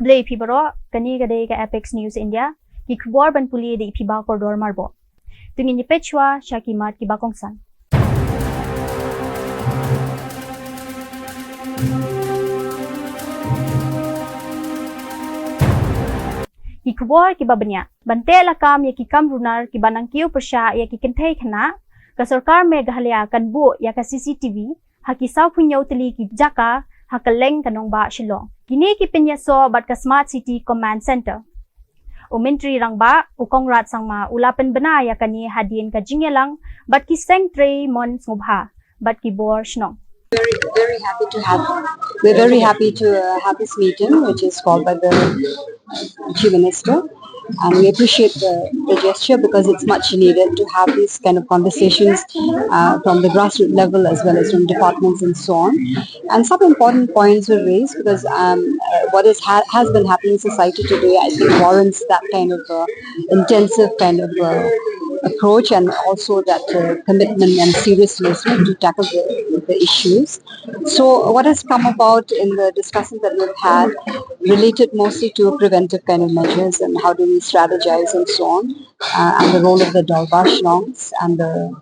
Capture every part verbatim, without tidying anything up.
Lei phi baroh, kane ka dei ka Apex News India, ki khubor ban pule da i Phiba Kordor Marbok. To ngin ïa peit shuwa sha ki mat kiba kongsan. Ki khubor kiba bniah. Ban teh lakam ïa ki kam runar kiba nang kiew pyrshah ïa ki kynthei khynnah, ka sorkar Meghalaya kan buh ïa ka C C T V ha ki sawphew hynñiew tylli ki jaka ha kylleng ka nongbah Shillong. Kine ki pynïasoh bad ka Smart City Command Center. U Myntri Rangbah, u Conrad Sangma, u la pynbna ïa kane hadien ka jingïalang bad ki seng trei mon sngewbha bad ki bor shnong. Very, very happy to have. We're very happy to uh, have this meeting, which is called by the Chief Minister, and we appreciate the, the gesture because it's much needed to have these kind of conversations uh, from the grassroots level as well as from departments and so on. And some important points were raised because um, uh, what is ha- has been happening in society today, I think, warrants that kind of uh, intensive kind of uh, approach and also that uh, commitment and seriousness to tackle the, the issues. So, what has come about in the discussions that we've had related mostly to preventive kind of measures and how do we strategize and so on, uh, and the role of the Dorbar Shlongs and the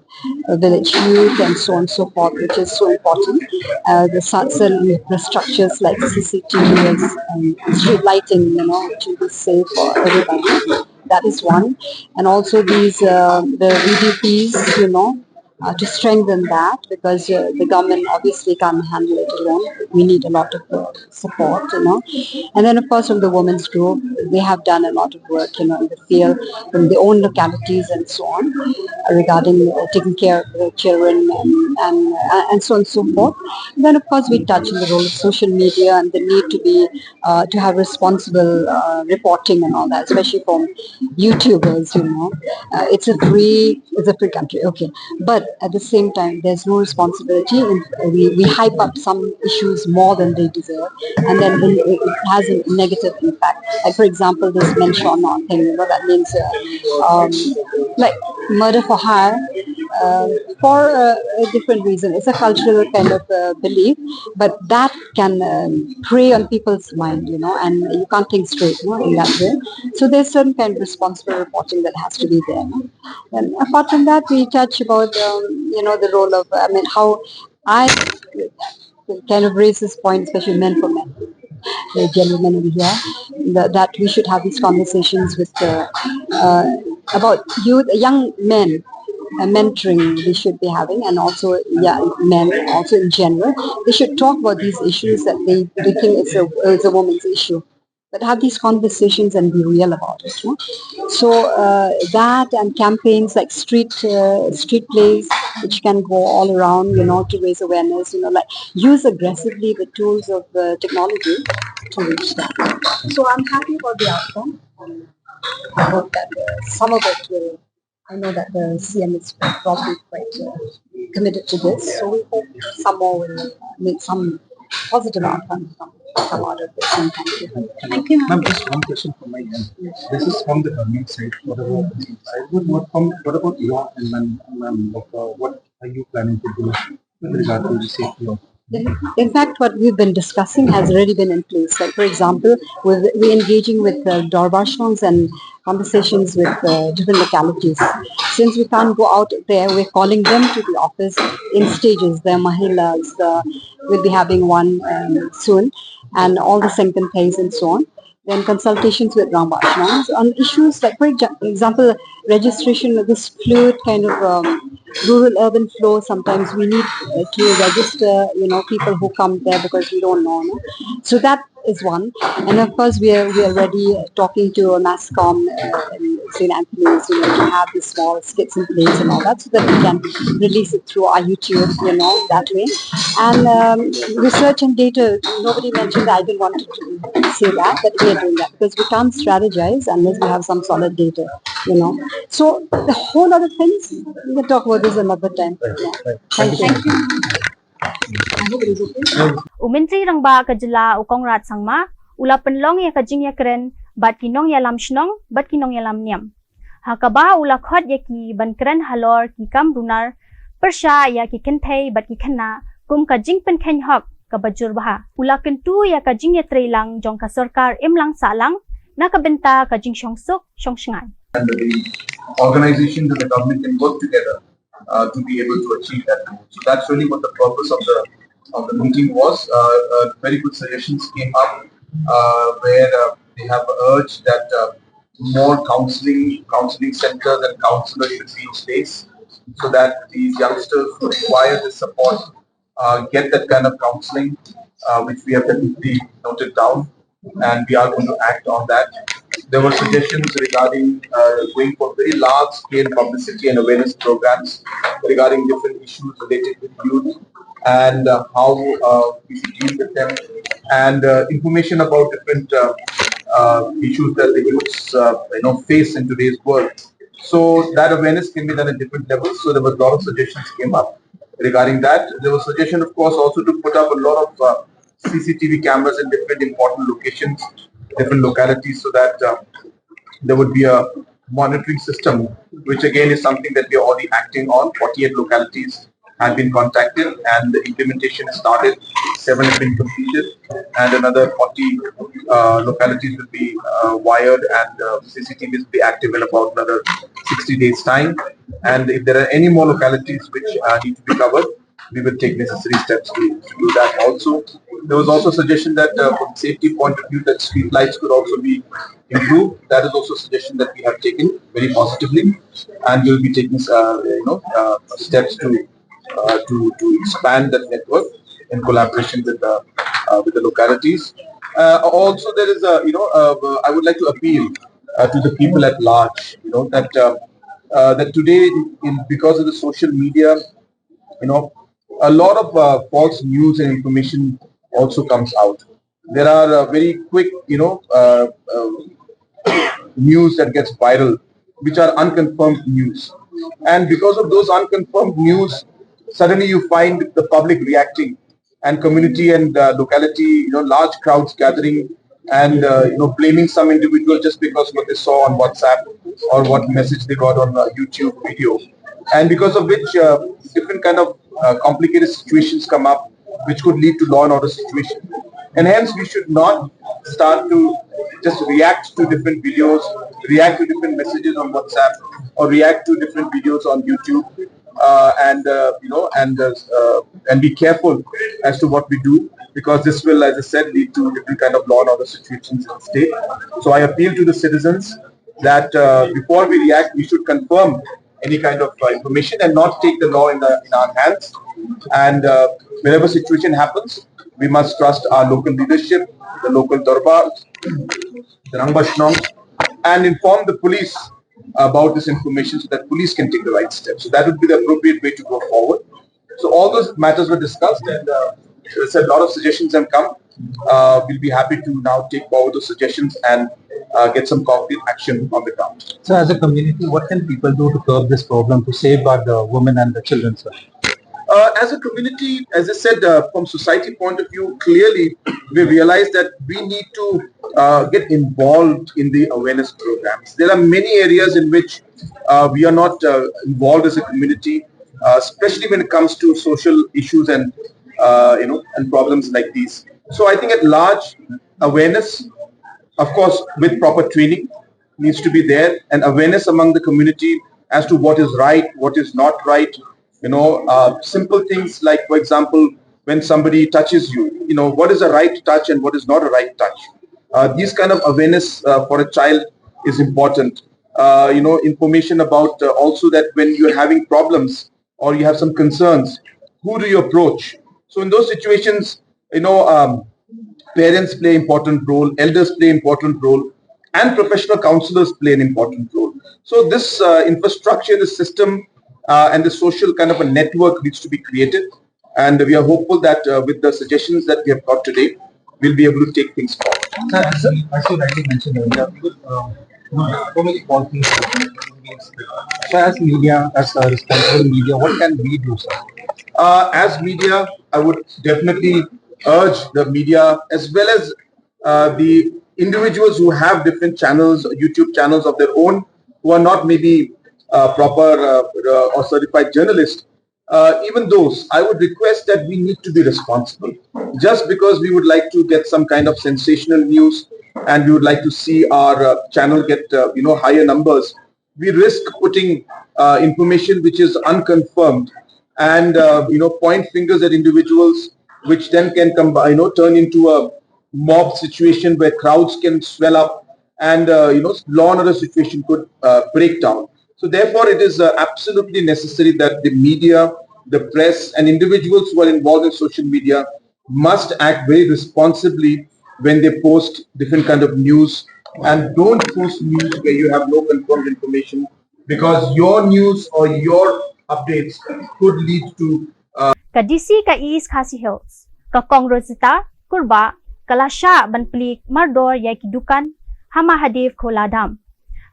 uh, village youth and so on and so forth, which is so important. Uh, the such infrastructures like C C T Vs and street lighting, you know, to be safe for everybody. That is one. And also these, uh, the V D Ps, you know, uh, to strengthen that because uh, the government obviously can't handle it alone. We need a lot of uh, support, you know. And then, of course, from the women's group, they have done a lot of work, you know, in the field, from their own localities and so on, uh, regarding uh, taking care of the children and, and, uh, and so on and so forth. And then, of course, we touch on the role of social media and the need to be uh, to have responsible uh, reporting and all that, especially from YouTubers. You know, uh, it's a free it's a free country, okay, but at the same time, there's no responsibility. In, we, we hype up some issues more than they deserve, and then it, it has a negative impact. Like, for example, this menstrual thing, you know, that means uh, um, like murder for hire uh, for a, a different reason. It's a cultural kind of uh, belief, but that can um, prey on people's mind, you know, and you can't think straight, you know, in that way. So there's certain kind of responsible reporting that has to be there. No? And apart from that, we touch about, um, you know, the role of, I mean, how I kind of raise this point, especially men for men, the gentlemen over here, that, that we should have these conversations with the, uh, about youth, young men, uh, mentoring we should be having, and also yeah, men also in general, they should talk about these issues that they, they think it's a, it's a woman's issue. But have these conversations and be real about it. No? So uh, that and campaigns like street uh, street plays, which can go all around, you know, to raise awareness, you know, like use aggressively the tools of the technology to reach that. So I'm happy about the outcome. I hope that uh, some of it will I know that the C M is probably quite uh, committed to this, so we hope some more will uh, make some positive outcome come, come out of this. And thank you. Thank you, ma'am. Ma'am, just one question from my end. This is from the government side. What about the side? What, what, from, what about law and man, man, what, uh, what are you planning to do with regard to the safety of In fact, what we've been discussing has already been in place. Like, for example, we're, we're engaging with uh, Dorbar Shongs and conversations with uh, different localities. Since we can't go out there, we're calling them to the office in stages. The Mahilas, the, we'll be having one um, soon, and all the Sengkang Thais and so on. Then consultations with Rangbah Shlongs on issues like, for example, registration of this fluid kind of um, rural urban flow. Sometimes we need uh, to register, you know, people who come there because we don't know. No? So that is one. And of course, we are, we are already talking to a mass comm uh, in Saint Anthony's, you know, to have these small skits and plays and all that so that we can release it through our YouTube, you know, that way. And um, research and data, nobody mentioned that. I didn't want to say that, but we are doing that because we can't strategize unless we have some solid data, you know. So the whole other things, we can talk about this another time. Yeah. Thank you. Thank you. U Myntri Rangbah ka jylla u Conrad Sangma u la pynlong ïa ka jingïakren bad ki nongïalam shnong bad ki nongïalam niam. Ha kaba u la khot ïa ki ban kren halor ki kam runar pyrshah ïa ki kynthei bad ki khynnah kum ka jingpynkheiñ hok kaba jur bha. U la kyntu ïa ka jingïatreilang jong ka sorkar imlang sahlang na ka bynta ka jingshongsuk shongshngaiñ. And the organizations of the government can work together uh, to be able to achieve that goal. So that's really what the purpose of the of the meeting was. Uh, uh, very good suggestions came up uh, where uh, they have urged that uh, more counseling counseling centers and counselors should be in place so that these youngsters who require this support uh, get that kind of counseling, uh, which we have definitely noted down, and we are going to act on that. There were suggestions regarding uh, going for very large scale publicity and awareness programs regarding different issues related with youth and uh, how uh, we should deal with them, and uh, information about different uh, uh, issues that the youths uh, you know face in today's world. So that awareness can be done at different levels. So there was a lot of suggestions came up regarding that. There was suggestion, of course, also to put up a lot of uh, C C T V cameras in different important locations, different localities, so that uh, there would be a monitoring system, which again is something that we are already acting on. Forty-eight localities have been contacted, and the implementation has started. Seven have been completed, and another forty uh, localities will be uh, wired, and uh, C C T Vs will be active in about another sixty days' time. And if there are any more localities which uh, need to be covered, we will take necessary steps to, to do that also. There was also a suggestion that uh, from safety point of view that street lights could also be improved. That is also a suggestion that we have taken very positively, and we'll be taking uh, you know uh, steps to uh, to to expand that network in collaboration with the uh, with the localities. Uh, also, there is a you know uh, I would like to appeal uh, to the people at large, you know that uh, uh, that today, in, because of the social media, you know a lot of uh, false news and information also comes out. There are uh, very quick, you know, uh, uh, news that gets viral, which are unconfirmed news. And because of those unconfirmed news, suddenly you find the public reacting, and community and uh, locality, you know, large crowds gathering and uh, you know blaming some individual just because what they saw on WhatsApp or what message they got on a YouTube video, and because of which uh, different kind of uh, complicated situations come up, which could lead to law and order situation. And hence, we should not start to just react to different videos, react to different messages on WhatsApp, or react to different videos on YouTube, uh, and uh, you know, and uh, uh, and be careful as to what we do, because this will, as I said, lead to different kind of law and order situations in the state. So I appeal to the citizens that uh, before we react, we should confirm any kind of uh, information and not take the law in, the, in our hands. And uh, whenever situation happens, we must trust our local leadership, the local Dorbar, the Rangbah Shnong, and inform the police about this information so that police can take the right steps. So that would be the appropriate way to go forward. So all those matters were discussed, and uh, as I said, a lot of suggestions have come. Uh, we'll be happy to now take forward those suggestions and uh, get some concrete action on the ground. So, as a community, what can people do to curb this problem, to safeguard the women and the children, sir? Uh, as a community, as I said, uh, from society point of view, clearly we realize that we need to uh, get involved in the awareness programs. There are many areas in which uh, we are not uh, involved as a community, uh, especially when it comes to social issues and uh, you know and problems like these. So I think at large, awareness, of course, with proper training, needs to be there, and awareness among the community as to what is right, what is not right. You know, uh, simple things like, for example, when somebody touches you, you know, what is a right touch and what is not a right touch. Uh, these kind of awareness uh, for a child is important. Uh, you know, information about uh, also that when you're having problems or you have some concerns, who do you approach? So in those situations, you know, um, parents play important role, elders play important role, and professional counselors play an important role. So this uh, infrastructure, the system, uh, and the social kind of a network needs to be created. And we are hopeful that uh, with the suggestions that we have got today, we'll be able to take things forward. Sir, as, as you rightly mentioned earlier, because, um, you know, so many policies. So, as media, as a responsible media, what can we do, sir? Uh, as media, I would definitely urge the media as well as uh, the individuals who have different channels, YouTube channels of their own, who are not maybe uh, proper uh, uh, or certified journalists, Uh, even those, I would request that we need to be responsible. Just because we would like to get some kind of sensational news and we would like to see our uh, channel get uh, you know, higher numbers, we risk putting uh, information which is unconfirmed and uh, you know, point fingers at individuals, which then can come, you know, turn into a mob situation where crowds can swell up and uh, you know, law and order situation could uh, break down. So therefore, it is uh, absolutely necessary that the media, the press, and individuals who are involved in social media must act very responsibly when they post different kind of news, and don't post news where you have no confirmed information, because your news or your updates could lead to uh, Ka D C ka East Khasi Hills, ka Kong Rosita Kurbah, ka la shah ban plie mardor ïa ki dukan ha Mahadev Khola Dam.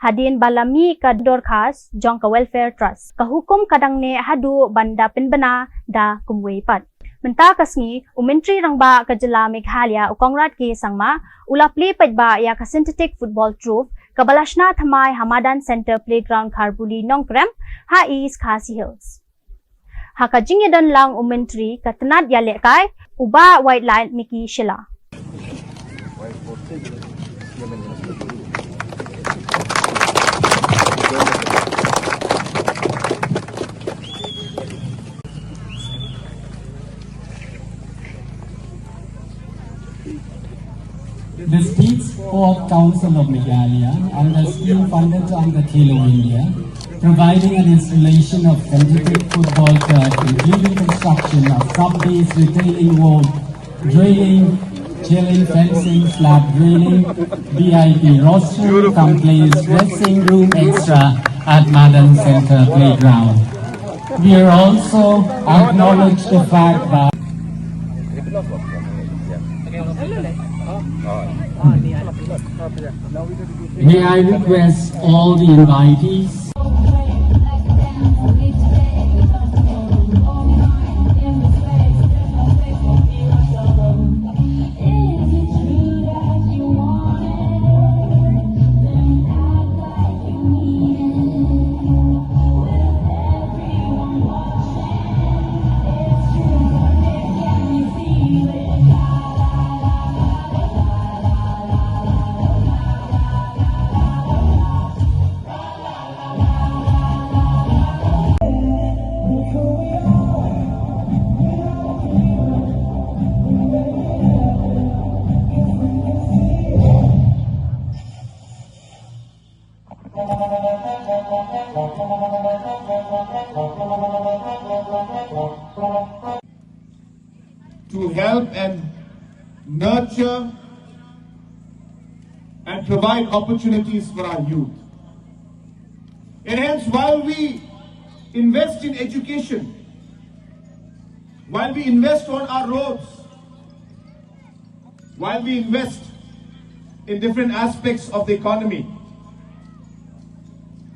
Hadien ba la mih ka dorkhas jong ka Welfare Trust, ka hukum ka dang neh haduh ban da pynbna da kumwei pat. Mynta ka sngi, u Myntri Rangbah ka jylla Meghalaya, u Conrad K Sangma, u la plie paidbah ïa ka synthetic football turf kaba la shna thymmai ha Madan Centre Playground Kharbuli Nongkrem ha East Khasi Hills. Ha ka jingïadon lang u Myntri ka tnat ïalehkai, u Bah Wildlife Mickey Shylla. The State Sport Council of Meghalaya, under scheme funded under Khelo India, providing an installation of synthetic football turf, including construction of sub-base retaining wall, drilling, ceiling fencing, slab drilling, V I P rostrum, cum players dressing room extra at Madan Centre Playground. We are also acknowledge the fact that May I request all the invitees to help and nurture and provide opportunities for our youth. And hence, while we invest in education, while we invest on our roads, while we invest in different aspects of the economy,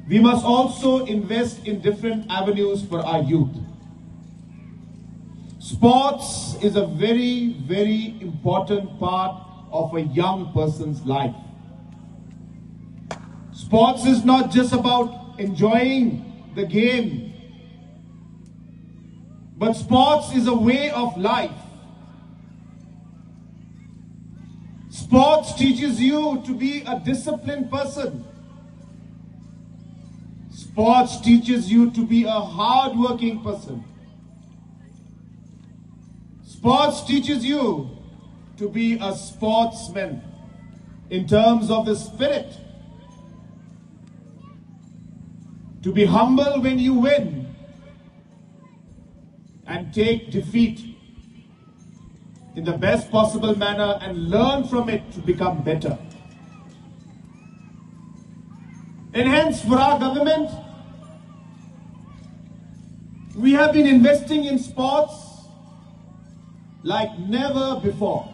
we must also invest in different avenues for our youth. Sports is a very, very important part of a young person's life. Sports is not just about enjoying the game, but sports is a way of life. Sports teaches you to be a disciplined person. Sports teaches you to be a hardworking person. Sports teaches you to be a sportsman in terms of the spirit, to be humble when you win and take defeat in the best possible manner and learn from it to become better. And hence, for our government, we have been investing in sports like never before.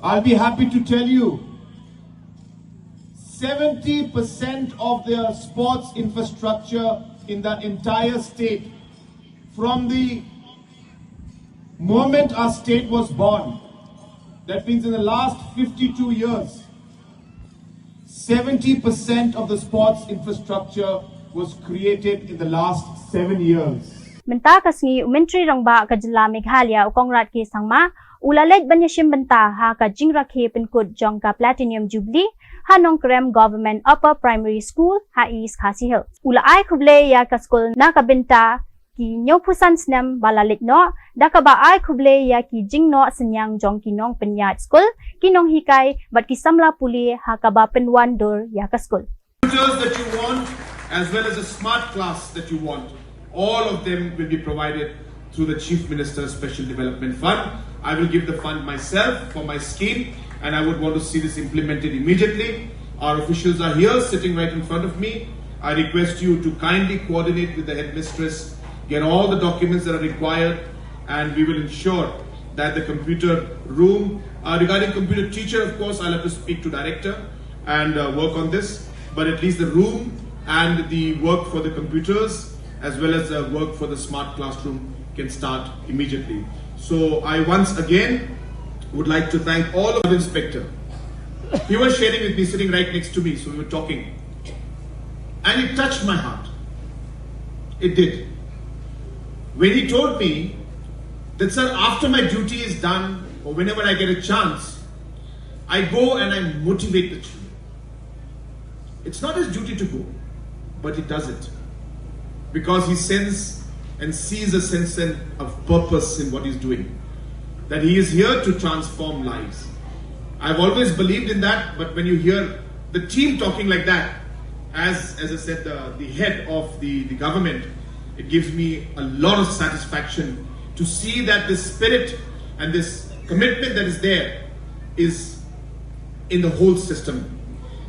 I'll be happy to tell you, seventy percent of the sports infrastructure in the entire state, from the moment our state was born, that means in the last fifty-two years, seventy percent of the sports infrastructure was created in the last seven years. Mynta ka sngi u Myntri Rangbah ka jylla Meghalaya u Conrad K Sangma u la leit ban ïashim bynta ha ka jingrakhe pynkut jong ka Platinum Jubilee ha Nongkrem Government Upper Primary School ha East Khasi Hills. U la ai khublei ïa ka skul na ka bynta ki hynñiewphew san snem ba la leit noh, da kaba ai khublei ïa ki jingnoh synñiang jong ki nongpynïaid skul, ki nonghikai bad ki samla pule ha kaba pynwandur ïa ka skul. Computers that you want, as well as a smart class that you want, all of them will be provided through the Chief Minister's Special Development Fund. I will give the fund myself for my scheme, and I would want to see this implemented immediately. Our officials are here sitting right in front of me. I request you to kindly coordinate with the headmistress, get all the documents that are required, and we will ensure that the computer room, uh, regarding computer teacher, of course, I'll have to speak to director and uh, work on this, but at least the room and the work for the computers as well as the work for the smart classroom can start immediately. So I once again would like to thank all of the inspector. He was sharing with me, sitting right next to me, so we were talking. And it touched my heart. It did. When he told me that, "Sir, after my duty is done, or whenever I get a chance, I go and I motivate the children." It's not his duty to go, but he does it because he senses and sees a sense of purpose in what he's doing, that he is here to transform lives. I've always believed in that, but when you hear the team talking like that, as, as I said, the, the head of the, the government, it gives me a lot of satisfaction to see that this spirit and this commitment that is there is in the whole system.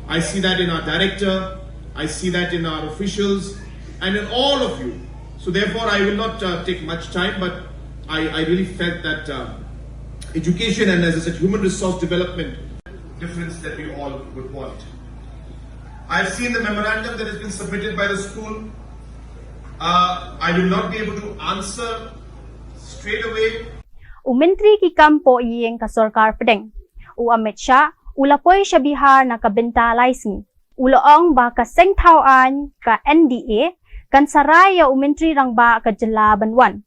I see that in our director, I see that in our officials, and in all of you. So therefore, I will not uh, take much time, but I, I really felt that uh, education and, as I said, human resource development difference that we all would want. I've seen the memorandum that has been submitted by the school. Uh, I will not be able to answer straight away. U Myntri ki kam pohïing ka sorkar pdeng, u Amit Shah, u la poi sha Bihar na ka bynta lai sngi. U la ong ba ka seng thaw aiñ ka N D A kan sarai ïa u Myntri Rangbah ka jylla ban wan.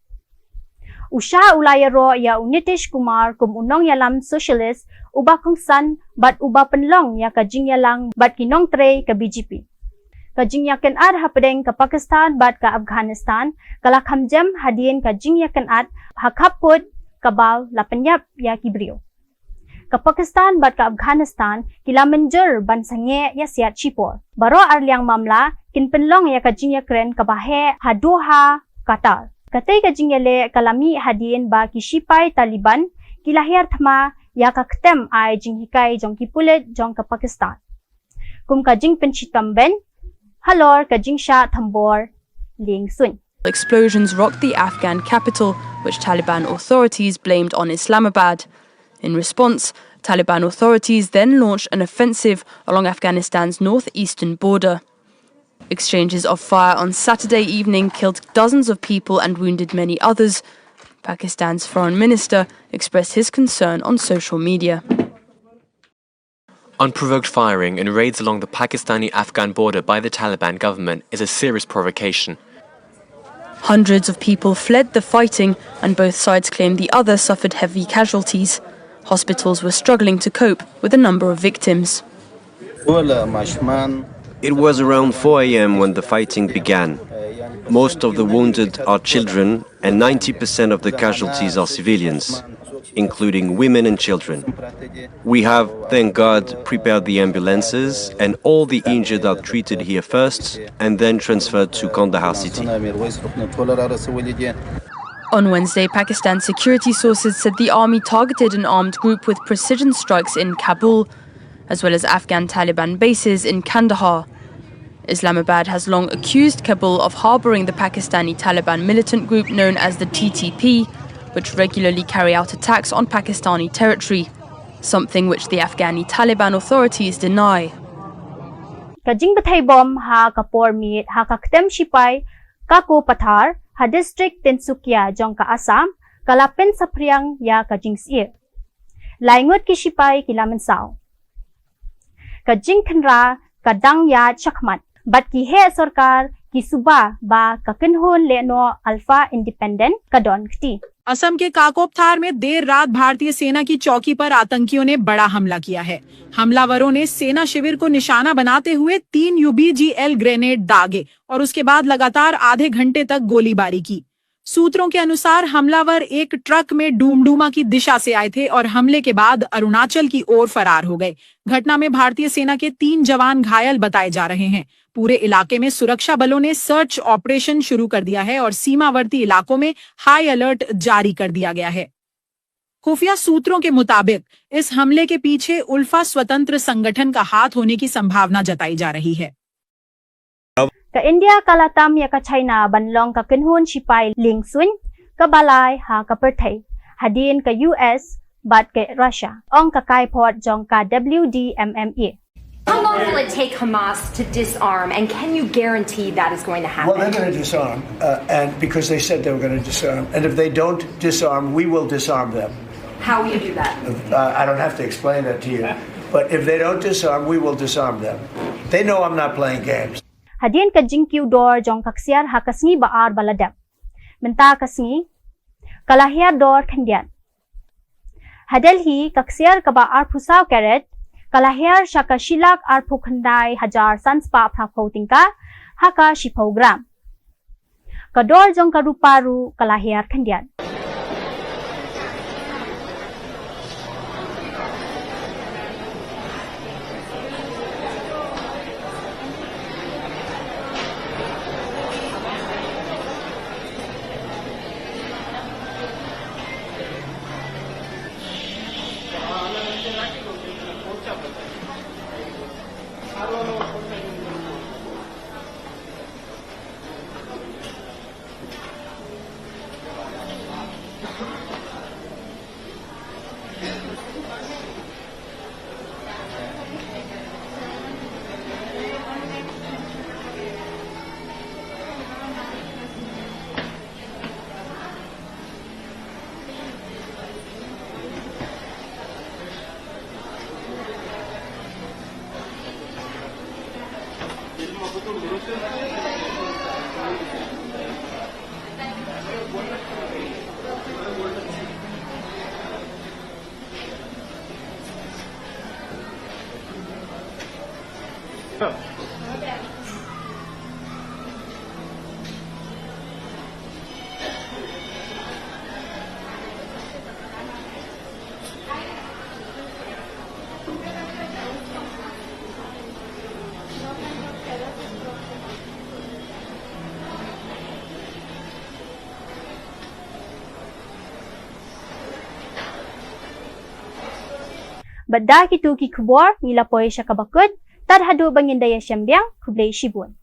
U Shah u la ïaroh ïa u Nitish Kumar kum u nongïalam socialist uba kongsan bad uba pynlong ïa ka jingïalang bad ki nongtrei ka B J P. Ka jingïakynad hapdeng ka Pakistan bad ka Afghanistan ka la kham jem hadien ka jingïakynad ha khappud kaba la pynïap ïa ki briew. Ka Pakistan bad ka Afghanistan ki la mynjur ban sangeh ïa siat shipor. Baroh arliang mamla kin pynlong ïa ka jingïakren kaba heh ha Doha, Qatar. Katei ka jingïaleh ka la mih hadien ba ki shipai Taliban ki la hiar thma ïa ka ktem ai jinghikai jong ki pulit jong ka Pakistan. Kum ka jingpynshitom beiñ halor ka jingshah thombor lieng suiñ. Explosions rocked the Afghan capital, which Taliban authorities blamed on Islamabad. In response, Taliban authorities then launched an offensive along Afghanistan's northeastern border. Exchanges of fire on Saturday evening killed dozens of people and wounded many others. Pakistan's foreign minister expressed his concern on social media. Unprovoked firing and raids along the Pakistani-Afghan border by the Taliban government is a serious provocation. Hundreds of people fled the fighting, and both sides claim the other suffered heavy casualties. Hospitals were struggling to cope with the number of victims. It was around four a m when the fighting began. Most of the wounded are children, and ninety percent of the casualties are civilians, including women and children. We have, thank God, prepared the ambulances, and all the injured are treated here first and then transferred to Kandahar city. On Wednesday, Pakistan security sources said the army targeted an armed group with precision strikes in Kabul, as well as Afghan Taliban bases in Kandahar. Islamabad has long accused Kabul of harboring the Pakistani Taliban militant group known as the T T P, which regularly carry out attacks on Pakistani territory, something which the Afghani Taliban authorities deny. Ka jingbthei bom ha ka por miet ha ka ktem shipai Kakopathar ha district Tinsukia jong ka Assam ka la pynsaphriang ïa ka jingsyier. Lai ngut ki shipai ki la mynsaw. Ka jingkhynra ka dang ïaid shakhmat bad ki heh sorkar ki suba ba ka kynhun lehnoh Alpha Independent ka don kti. असम के काकोपथार में देर रात भारतीय सेना की चौकी पर आतंकियों ने बड़ा हमला किया है। हमलावरों ने सेना शिविर को निशाना बनाते हुए तीन यूबीजीएल ग्रेनेड दागे और उसके बाद लगातार आधे घंटे तक गोलीबारी की। सूत्रों के अनुसार, हमलावर एक ट्रक में डूमडूमा की दिशा से आए थे और हमले के बाद अरुणाचल की ओर फरार हो गए। घटना में भारतीय सेना के तीन जवान घायल बताए जा रहे हैं। पूरे इलाके में सुरक्षा बलों ने सर्च ऑपरेशन शुरू कर दिया है और सीमावर्ती इलाकों में हाई अलर्ट जारी कर दिया गया है। खुफिया सूत्रों के मुताबिक, इस हमले के पीछे उल्फा स्वतंत्र संगठन का हाथ होने की संभावना जताई जा रही है। Ka India ka la tam ïa ka China ban long ka kynhun shipai liengsuiñ kaba lai ha ka pyrthei, hadien ka U S bad ka Russia, ong ka kaiphod jong ka W D M M E. How long will it take Hamas to disarm, and can you guarantee that is going to happen? Well, they're going to disarm, uh, and because they said they were going to disarm. And if they don't disarm, we will disarm them. How will you do that? Uh, I don't have to explain that to you. But if they don't disarm, we will disarm them. They know I'm not playing games. Hadien ka jingkiew dor jong ka ksiar ha ka sngi ba ar ba la dep, mynta ka sngi ka la hiar dor khyndiat. Ha Delhi, ka ksiar kaba arphew saw karat ka la hiar sha ka shi lak arphew khyndai hajar san spah phra phew tyngka ha ka shiphew gram. Ka dor jong ka rupa ruh ka la hiar khyndiat. Bad da kito ki khubor ngi la poi sha kaba kut, tad haduh ba ngin da ïashem biang, khublei shibun.